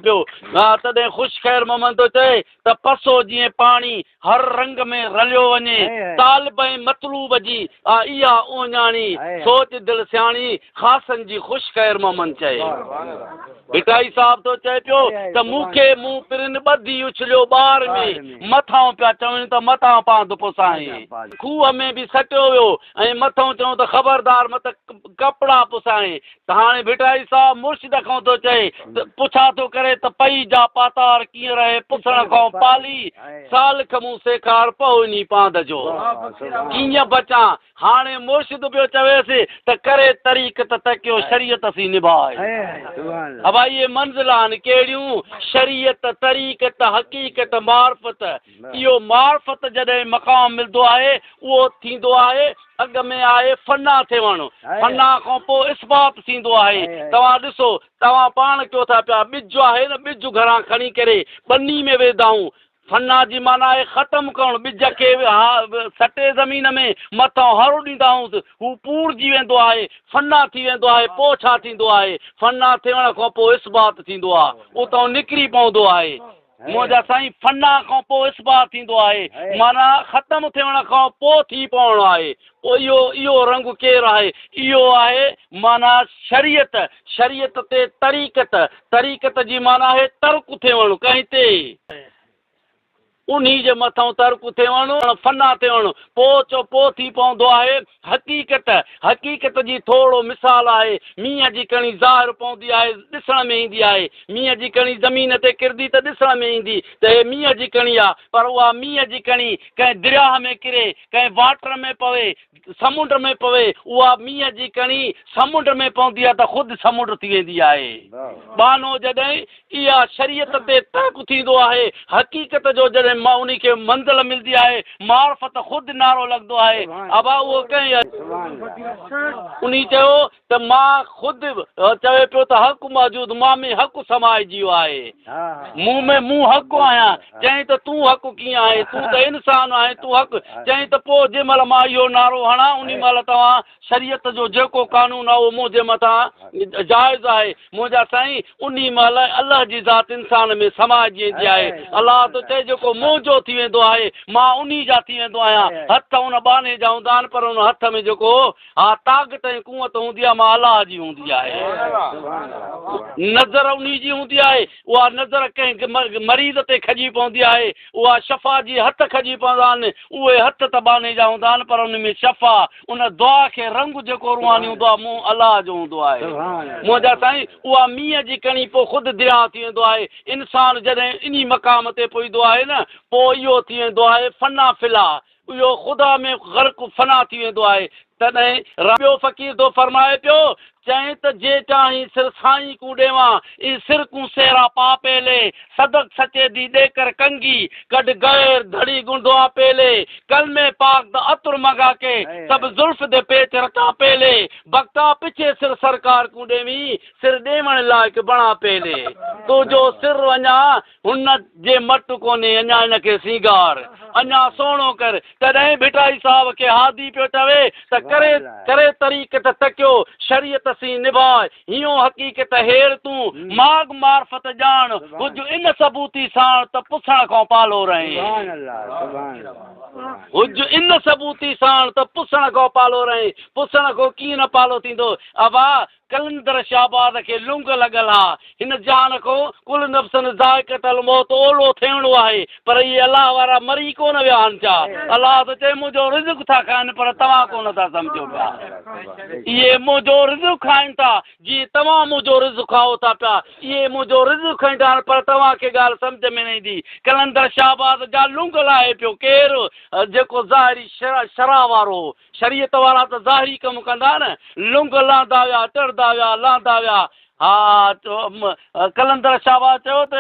پيو. ها تڏهن خوش خير محمد ٿو چئي ته پسو جيئن پاڻي هر رنگ ۾ رليو وڃي، طالب ۽ مطلوب جي آ اها اهڃاڻي، سوچ دل سياڻي، خاصن جي خوش خير محمد چئي. ڀٽائي صاحب ٿو چئي پيو ته مون کي مون پرين ٻڌي اڇليو ٻار ۾، مٿائون پيا چون ته متان پاند پسائين. کوهه ۾ به سٽيو ويو ۽ مٿئون چيون ته خبردار مت ڪپڙا پسائين. ته هاڻي ڀٽائي صاحب مرشد کان ٿو چئي ته پڇا ٿو ڪري ته پئي جا پاتار ڪيئن رهي پسڻ کان پالي، سالڪ مون سيکار پهو انهي پاند جو ڪيئن بچان. هاڻي مرشد پيو چويس ته ڪري طريقت تڪيو شريعت سين نڀاء. ابا اهي منزلان آهن ڪهڙيون؟ شريعت، طريقت، حقيقت، معرفت. اهو معرفت جڏهن مقام ملندو آهي اهو ٿيندو آهي اڳ ۾ آهي فنا ٿيوڻ، فنا کان پوء اثبات ٿيندو آهي. توهان ڏسو توهان پاڻ ڪيو ٿا پيا ٻج آهي نه ٻج گهران کڻي ڪري ٻني ۾ ويندائون فنا جي معنيٰ آهي ختم ڪرڻ ٻج کي سٽي زمين ۾ مٿان هر ڏيندائونس هو پورجي ويندو آهي فنا ٿي ويندو آهي پوء ڇا ٿيندو آهي فنا ٿيڻ کان پوء اثبات ٿيندو آهي اتان نڪري پوندو آهي. منهنجا سائين فنا کان پوء اثبات ٿيندو آهي معنيٰ ختم ٿيڻ کان پوء ٿي پوڻو آهي پوء اهو اهو رنگ ڪير آهي اهو آهي معنيٰ شريعت شريعت تي طريقت طريقت جي معنيٰ آهي ترڪ ٿيڻ ڪنهن تي انهي جي مٿئون ترڪ ٿيڻ فنا ٿيڻ پوء چو پوء ٿي پوندو آهي حقيقت، حقيقت جي ٿورڙو مثال آهي، مينهن جي ڪڻي ظاهر پوندي آهي، ڏسڻ ۾ ايندي آهي. مينهن جي ڪڻي زمين تي ڪرندي ته ڏسڻ ۾ ايندي ته هي مينهن جي ڪڻي آ، پر اها مينهن جي ڪڻي ڪنهن درياهه ۾ ڪري، ڪنهن واٽر ۾ پوي، سمنڊ ۾ پوي، اها مينهن جي ڪڻي سمنڊ ۾ پوندي آ ته خود سمنڊ ٿي ويندي آهي. ٻانهو جڏهن اها شريعت تي ترڪ ٿيندو آهي، حقيقت جو جڏهن انهي کي منزل ملدي آهي، معرفت خود نعرو لڳندو آهي، ابا اهو ڪنهن انهي چيو ته مان خود چوي پيو ته حق موجود مان ۾ حق سمائجي ويو آهي، مون ۾ مون حق آهيان، چيائين ته تون حق ڪيئن آهين، تون ته انسان آهين، تون حق، چيائين ته پوء جنهن مهل مان اهو نعرو هڻان انهي مهل توهان شريعت جو جيڪو قانون آهي اهو منهنجي مٿان جائز آهي. منهنجا سائين، انهي مهل الله جي ذات انسان ۾ سمائجي ويندي آهي. الله ٿو چئي جيڪو منهنجو ٿي ويندو آهي، مان انهي جا ٿي ويندو آهيان. هٿ ان ٻانهي جا هوندا آهن پر ان هٿ ۾ جيڪو ها طاقت ۽ قوت هوندي آهي مان الله جي هوندي آهي. نظر انهي جي هوندي آهي. اها نظر ڪنهن مريض تي کڄي پوندي آهي، اها شفا جي هٿ کڄي پوندا آهن، اهي هٿ ته ٻانهي جا هوندا آهن پر ان ۾ شفا، ان دعا کي رنگ جيڪو روحاني هوندو آهي منهن الله جو هوندو آهي. منهنجا سائين اها مينهن جي ڪڻي پوء خود درياهه ٿي ويندو آهي. انسان جڏهن انهي مقام تي پهچندو آهي نه پوء اهو ٿي ويندو آهي فنا في الله، اهو خدا ۾ غرق فنا ٿي ويندو آهي. تڏهن ٻيو فقير ٿو فرمائي پيو، چئين ته جي چاهين سر سائين ڪون ڏيوان، اي سر ڪون سهرا پا پيلي، صدق سچي the ڏي ڪر ڪنگي، ڪڍ غير ڌڙي ڳنڍوان پيلي، ڪلمي پاڪ دا عطر منگا ڪي، سڀ زلف the Pech رچان پيلي، بختا پڇي سر سرڪار ڪون ڏيوين، سر ڏيوڻ لائق بڻا پيلي، تنهنجو سر اڃا هن جي مٽ ڪونهي اڃا هن کي سينگار اڃا سهڻو ڪر. تڏهن ڀٽائي صاحب کي هادي پيو چوي ته ڪري ڪري طريقت تڪيو شريعت سين نڀاء هينئون حقيقت هير تون ماڳ معرفت ڄاڻ هج ان ثبوتي ساڻ ته پسڻ کان پالهو رهين. هج ان ثبوتي ساڻ ته پسڻ کان پالهو رهين. پسڻ کان ڪيئن نه پالهو ٿيندو ابا قلندر شهباز کي لنگ لڳل آ، هن جهان کان ڪل نفس ذائقة الموت اولو ٿيڻو آهي، پر اهي الله وارا مري ڪونه ويا آهن ڇا؟ الله ٿو چئي منهنجو رزق ٿا کائن پر توهان ڪونه ٿا سمجهو پيا. اهي منهنجو رزق کائن ٿا جيئن توهان منهنجو رزق کائو ٿا پيا. اهي منهنجو رزق کائيندا آهن پر توهان کي ڳالهه سمجهه ۾ نه ايندي. قلندر شهباز جا لنگ لاهي پيو ڪير؟ جيڪو ظاهري شرع وارو هو. شريعت وارا ته ظاهري ڪم ڪندا نه، لنگ لهندا ويا، چڙهندا ويا، لهندا ويا. ها قلندر شاهباز چيو ته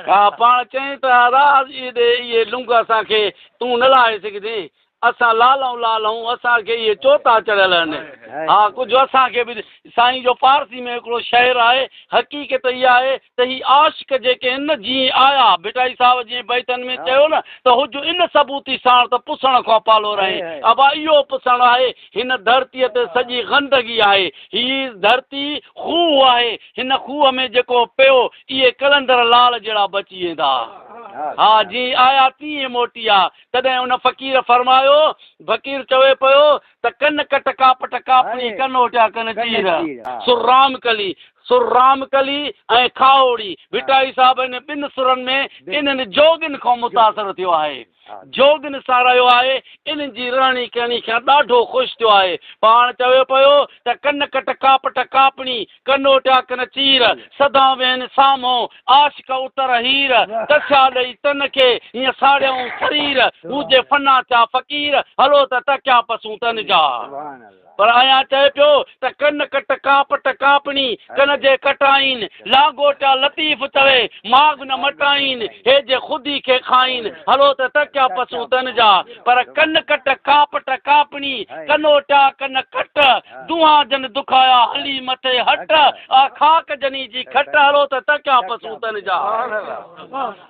ها پاڻ چيائين ته ادا اهي لنگ اسان کي تون نه لاهي سگهندين. اسان لالئون لالئون، اسان کي اهي چوتا چڙهيل آهن. ها ڪجهه اسان کي به سائين جو پارسي ۾ هڪڙو شعر آهي، حقيقت اها آهي ته هي عاشق جيڪي آهن نه جيئن آيا، ڀٽائي صاحب جيئن بيتن ۾ چيو نه ته هج ان ثبوتي ساڻ ته پسڻ کان پالو رهين. ابا اهو پسڻ آهي، هن ڌرتيء تي سڄي غندگي آهي، هي ڌرتي کوهه آهي، هن کوهه ۾ جيڪو پيو اهي قلندر لال جهڙا بچي ويندا. ها جيئن آيا تيئن موٽي آ. تڏهن ان فقير فرمايو، فقير چوي پيو ته ڪن ڪٽ ڪاپٽ ڪاپڻي ڪن اوٽيا ڪن چير، سر رام ڪلي، سر رام ڪلي ۽ کاهوڙي، ڀٽائي صاحب ان ٻن سرن ۾ انهن جوڳين کان متاثر ٿيو آهي. جوڳين سان رهيو آهي، انهن جي رهڻي ڪهڻي کان ڏاڍو خوش ٿيو آهي. پاڻ چوي پيو ته ڪن ڪٽ ڪاپٽ ڪاپڻي، ڪن اوٽيا ڪن چير، سدا ويهن سامهون، عاشق اتر هير، تسيا ڏئي تن کي، هيئن ساڙيائون سرير، هو جي فنا ٿيا فقير، هلو ته تڪيا پسون تن جا. پر اڃا چئي پيو ته ڪن ڪٽ ڪاپٽ ڪاپڻي، ڪن جي ڪٽائين، لانگوٽيا لطيف چوي، ماڳ نه مٽائين، هي جي خودي کي کائين، هلو ته تڪيا پسون تن جا. پر ڪن ڪٽ ڪاپٽ ڪاپڻي، ڪنوٽيا ڪن ڪٽ، دونهان جن دکايا، هلي مٿي هٽ، آ خاڪ جني جي کٽ، هلو ته تڪيا پسون تن جا.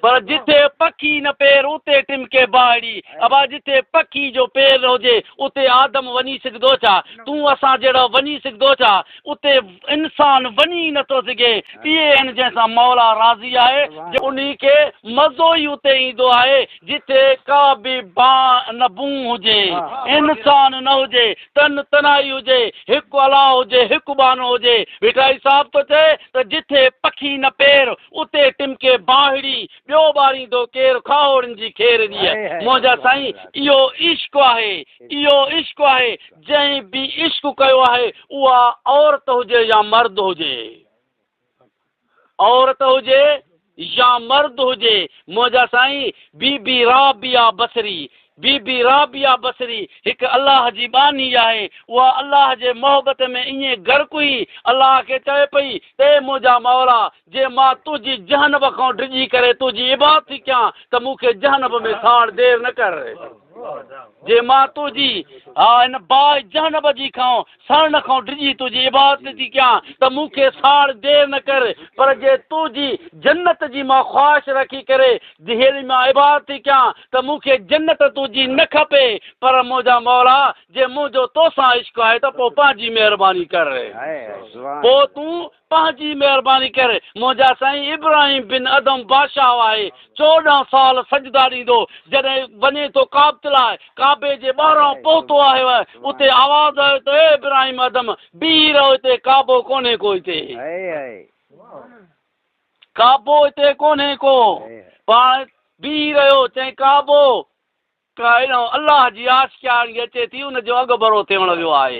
پر جٿي پکي نه پير، اتي ٽمڪي باهڙي. ابا جٿي پکي جو پير نه هجي، اتي آدم وڃي سگهندو ڇا؟ تون اسان جهڙو وڃي سگهندو ڇا؟ اتي انسان وڃي ئي نٿو سگهي. اهي آهن جنهن سان مولا راضي آهي. انهي کي مزو ئي اتي ايندو آهي، جتي ڪا به بانء نه بونء هجي، انسان نه هجي، تن تنهائي هجي، هڪ الله هجي، هڪ ٻانهو هجي. ڀٽائي صاحب ٿو چئي ته جتي پکي نه پير، اتي ٽمڪي باهڙي، ٻيو ٻاريندو ڪير، کاهوڙين جي کير ڏينهن. منهنجا سائين اهو عشق آهي، اهو عشق آهي، جنهن به عشق ڪيو آهي، اها عورت هجي يا مرد هجي. عورت هجي يا مرد هجي منهنجا سائين بي بي رابعه بصري بي بي رابعه بصري هڪ الله جي ٻانهي آهي اها الله جي محبت ۾ ائين غرق هئي الله کي چوي پئي ته اي منهنجا مولا جي مان تنهنجي جهنم کان ڊڄي ڪري تنهنجي عبادت ٿي ڪيان ته مون کي جهنم ۾ ساڙ دير نه ڪر جي مان تنهنجي ها هن باهه جهنم جي کان سڙڻ کان ڊڄي تنهنجي عبادت ٿي ڪيان ته مون کي ساڙ دير نه ڪر، پر جي تنهنجي جنت جي مان خواهش رکي ڪري هيڏي مان عبادت ٿي ڪيان ته مون کي جنت تنهنجي نه کپي، پر منهنجا مولا جي منهنجو توسان عشق آهي ته پوء پنهنجي مهرباني ڪر، پوء تون پنهنجي مهرباني ڪر. منهنجا سائين ابراهيم بن ادهم بادشاهه آهي، 14 سال سجدا ڏيندو جڏهن وڃي ٿو ڪعبت لاء، ڪعبي جي ٻاهران پهتو آهي، اتي آواز آيو ته اي ابراهيم ادهم، بيهي رهو هتي ڪعبو ڪونهي ڪو هتي. ڪعبو هتي ڪونهي ڪو. پاڻ بيهي رهيو، چيائين ڪعبو! الله جي آشڪياڻي اچي ٿي ان جو اڳڀرو ٿيڻ ويو آهي.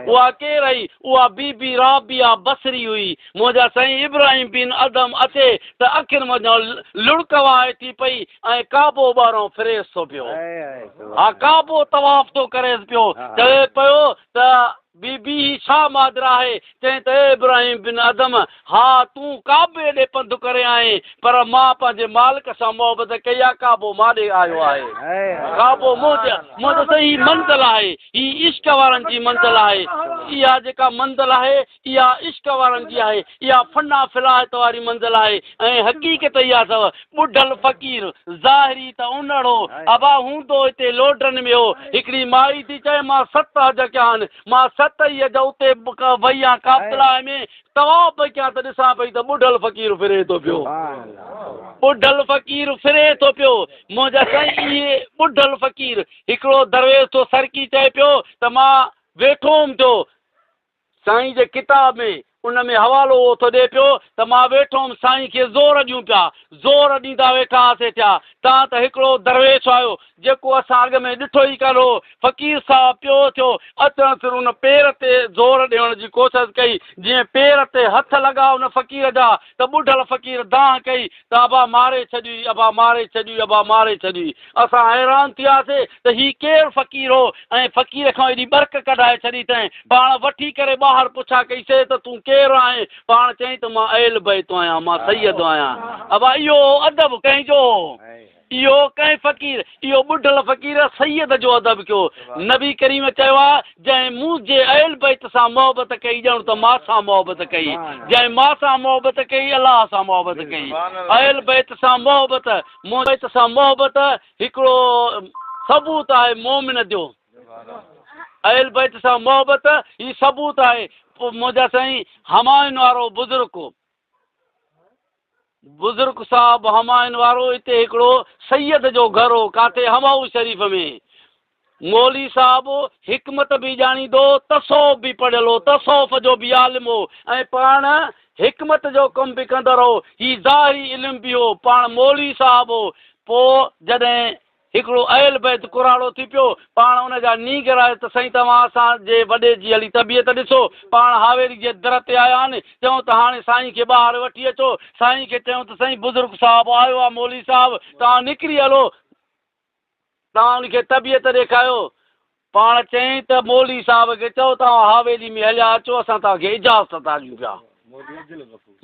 اها ڪير هئي؟ اها بي بي رابعه بصري هئي. منهنجا سائين ابراهيم بن ادهم اچي ته اکين منجهان لڙڪ وهائي ٿي پئي ۽ ڪعبو ٻاهران ڦريس ٿو پيو. ها ڪعبو طواف ٿو ڪريس پيو. چوي پيو ته بي بي هي ڇا ماجرا آهي؟ چيائين ته اي ابراهيم بن ادهم! ها تون ڪعبي ڏي پنڌ ڪري آئين، پر مان پنهنجي مالڪ سان محبت ڪئي آهي، ڪعبو مان ڏي آيو آهي. ڪعبو منهنجي منهنجو ته هي منزل آهي، هي عشق وارن جي منزل آهي. اها جيڪا منزل آهي، اها عشق وارن جي آهي، اها فنا فلاحت واري منزل آهي ۽ حقيقت اها اٿو، ٻڍل فقير، ظاهري ته انڙ هو، ابا هوندو هتي لوڊرن ۾ هو. هڪڙي مائي ٿي چئي، مان ست حج ڪيا آهن. مان ست ئي حج اتي وئي آهيان ڪعبتلاء ۾، طواف پئي ڪيان ته ڏسان پئي ته ٻڍل فقير ڦري ٿو پيو. ٻڍل فقير ڦري ٿو پيو. منهنجا سائين اهي ٻڍل فقير. هڪڙو درويش ٿو سرڪي چئي پيو ته مان ويٺو هوم ٿيو. سائين جي ڪتاب ۾ ان ۾ حوالو اهو ٿو ڏئي پيو ته مان ويٺو هوم سائين کي زور ڏيون پيا، زور ڏيندا ويٺا هئاسين ٿيا تان ته هڪڙو درويش آيو جيڪو اسان اڳ ۾ ڏٺو ئي ڪانه هو، فقير صاحب پيو ٿيو اچڻ سر ان پير تي زور ڏيڻ جي ڪوشش ڪئي جيئن پير تي هٿ لڳا ان فقير جا ته ٻڍل فقير دانهن ڪئي ته ابا ماري ڇڏيئي، ابا ماري ڇڏيئي، ابا ماري ڇڏيئي. اسان حيران ٿياسي ته هي ڪير فقير هو ۽ فقير کان ايڏي ٻرڪ ڪڍائي ڇڏي تنهن. پاڻ وٺي ڪري ٻاهر پڇا ڪئي سي ته تون ڪير آهين؟ پاڻ چيائين ته مان اهل بيت آهيان، مان سيد آهيان. ابا اهو هو ادب ڪنهن جو هو؟ اهو ڪنهن فقير، اهو ٻڍل فقير سيد جو ادب ڪيو. نبي ڪريم چيو آهي، جنهن منهنجي اهل بيت سان محبت ڪئي ڄڻ ته مان سان محبت ڪئي. جنهن مان سان محبت ڪئي الله سان محبت ڪئي. اهل بيت سان محبت، منهنجي بيت سان محبت هڪڙو ثبوت آهي مؤمن جو. اهل بيت سان محبت هي ثبوت آهي. پوء منهنجا سائين همايون وارو بزرگ. بزرگ صاحب همايون وارو اتي هڪڙو سيد جو گهر هو ڪاٿي همائون شريف ۾. مولوي صاحب حڪمت به ڄاڻيندو هو، تصوف به پڙهيل هو، تصوف جو به عالم هو ۽ پاڻ حڪمت جو ڪم به ڪندڙ هو. هي ظاهري علم به هو. پاڻ مولوي صاحب هو. پوء جڏهن هڪڙو اهل بيت ڪراڙو ٿي پيو. پاڻ ان جا نينگر آيس ته سائين توهان اسان جي وڏي جي هلي طبيعت ڏسو. پاڻ حاويلي جي در تي آيا آهن. چيائون ته هاڻي سائين کي ٻاهر وٺي اچو. سائين کي چيائون ته سائين بزرگ صاحب آيو آ مولوي صاحب توهان نڪري هلو. توهان ان کي طبيعت ڏيکايو. پاڻ چيائين ته مولوي صاحب کي چئو توهان حاويلي ۾ هليا اچو اسان توهان کي اجازت ٿا ڏيون پيا.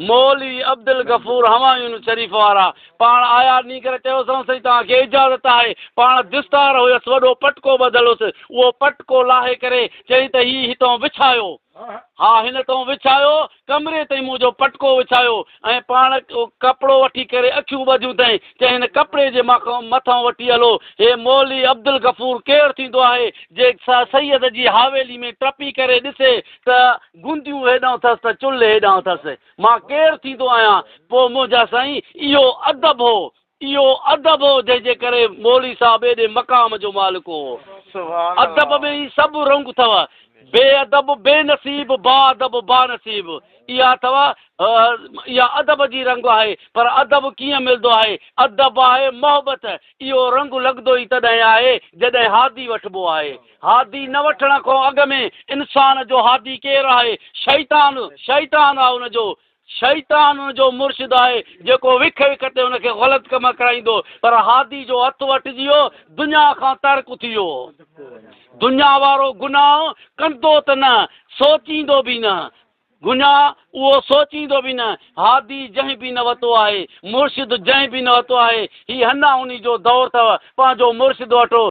مولوي عبدالغفور همايون شريف وارا پاڻ آيا نينگر چيوسون سائين توهان کي اجازت آهي. پاڻ دستار هيس وڏو پٽڪو ٻڌل هيس اهو پٽڪو لاهي ڪري چيائين ته هي هتئون وڇايو. ها هن تئون وڇايو ڪمري تائين منهنجو پٽڪو وڇايو ۽ پاڻ ڪپڙو وٺي ڪري اکيون ٻڌيون اٿائين، چيائين هن ڪپڙي جي مٿان وٺي هلو، هي مولوي عبدالغفور ڪير ٿيندو آهي، جي سيد جي حاويلي ۾ ٽپي ڪري ڏسي ته گنديون هيڏانهن اٿس ته چلهه هيڏانهن اٿس، مان ڪير ٿيندو آهيان، پوء منهنجا سائين اهو ادب هو، اهو ادب هو جنهن جي ڪري مولوي صاحب ايڏي مقام جو مالڪ هو. ادب ۾ ئي سڀ رنگ اٿو. بي ادب بي نصيب با ادب با نصيب. اها اٿو اها ادب جي رنگ آهي. پر ادب ڪيئن ملندو آهي؟ ادب آهي محبت. اهو رنگ لڳندو ئي تڏهن آهي جڏهن هادي وٺبو آهي. هادي نه وٺڻ کان اڳ ۾ انسان جو هادي ڪير آهي؟ شيطان شيطان آهي ان جو. شيطان ان جو مرشد آهي، جيڪو وک وک تي ان کي غلط ڪم ڪرائيندو، پر هادي جو هٿ وٺجي ويو، دنيا کان ترڪ ٿي ويو. دنيا وارو گناهه ڪندو ته نه، سوچيندو به نه. گناهه اهو سوچيندو به نه. هادي جنهن به نه وتو آهي، مرشد جنهن به نه وتو آهي. هي هنا هني جو دور اٿو، پنهنجو مرشد وٺو.